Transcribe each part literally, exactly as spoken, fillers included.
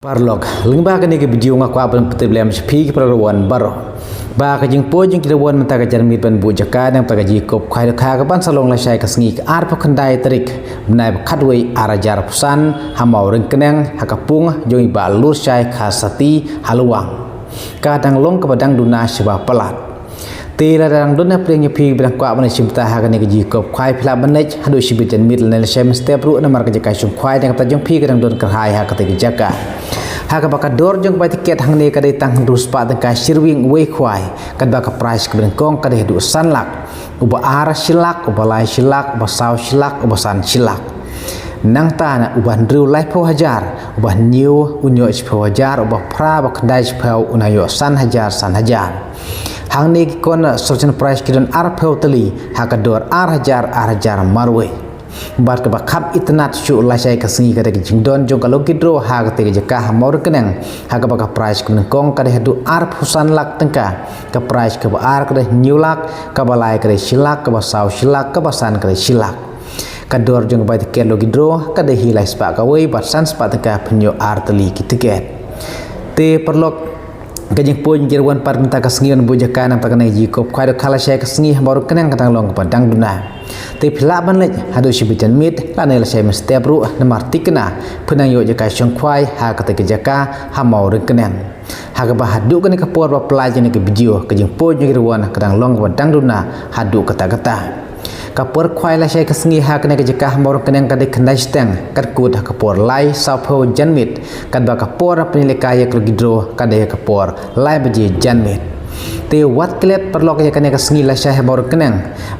Paralok, lyngba kane ka video nga kwah ban pyntip lem sha phi ki paralok baroh ba ka jingpoi jong ki rangwan mynta ka janmiet ban buh jaka na ka bynta ka jingïakob khwai dohkha ka ban sa long lashai ka sngi ka arphew khyndai tarik bnai ba khatwei ar hajar arphew san ha Mawryngkneng ha ka pung jong i Bah Lurshai Kharsati ha Lwang. Ka dang long kaba dang duna shibun palat. Te lada dang don na pdeng ïa phi ba dang kwah ban leit shim bynta ha kane ka jingïakob khwai, phi lah ban leit haduh shibit janmiet lane lashai mynstep ruh, namar ka jaka shong khwai na ka bynta jong phi ka dang don kyrhai ha katei ka jaka. Ha kaba ka dor jong ka bai tiket hangne ka dei tang hynriew spah tyngka shi rwiang uwei khwai, katba ka prize kaba nyngkong ka dei haduh san lak, uba ar shi lak, uba lai shi lak, uba saw shi lak, uba san shi lak. Nangta na uba hynriew laiphew hajar, uba hynñiew un ïoh shiphew hajar, uba phra, uba khyndai shiphew un ïoh san hajar san hajar. Hangne ki corner selection prize ki don arphew tylli ha ka dor ar hajar ar hajar marwei. Bad kaba kham itynnad shuh lashai ka sngi ka dei ka jingdon jong ka lucky draw ha katei ka jaka ha Mawryngkneng, ha kaba ka prize kaba nyngkong ka dei haduh arphew san lak tyngka, ka prize kaba ar ka dei hynñiew lak, kaba lai ka dei shi lak, kaba saw shi lak, kaba san ka dei shi lak. Ka dor jong ka bai tiket lucky draw ka dei hi lai spah kawei bad san spah tyngka, phin ïoh ar tylli ki tiket. Te paralok, ka jingpoi jong ki rangwan pat mynta ka sngi ban buh jaka na ka bynta kane ka jingïakob khwai dohkha lashai ka sngi ha Mawryngkneng ka dang long kaba dang duna. Te phi lah ban leit haduh shibit janmiet lane lashai mynstep ruh, namar thikna phin nang ïoh jaka shong khwai ha katei ka jaka ha Mawryngkneng. Ha kaba haduh kane ka por ba plie ïa kane ka video, ka jingpoi jong ki rangwan ka dang long kaba dang duna haduh katta katta. Ka por khwai lashai ka sngi ha kane ka jaka ha Mawryngkneng ka dei khyndai shiteng, katkut ha ka por lai sawphew janmiet, katba ka por ban pynïalehkai ïa ka lucky draw ka dei ha ka por lai baje janmiet. Te wat klet paralok ïa kane ka sngi lashai ha Mawryngkneng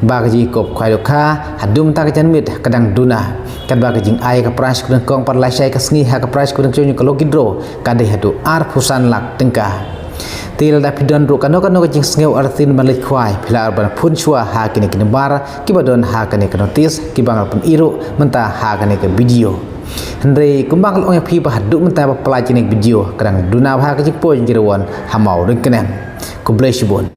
ba ka jingïakob khwai dohkha haduh mynta ka janmiet ka dang duna. Katba ka jingai ka prize kaba nyngkong pat lashai ka sngi ha ka prize kaba nyngkong jong ka lucky draw ka dei haduh arphew san lak tyngka. Te lada phi don ruh kano kano ka jingsngew artatien ban leit khwai, phi lah ban phone shuwa ha kine ki nambar kiba don ha kane ka notice kiba nga la pyni ruh mynta ha kane ka video. Hynrei kumba nga la ong ïa phi ba haduh mynta ba plie ïa kane ka video ka dang duna bha ka jingpoi jong ki rangwan ha Mawryngkneng. Khublei shibun.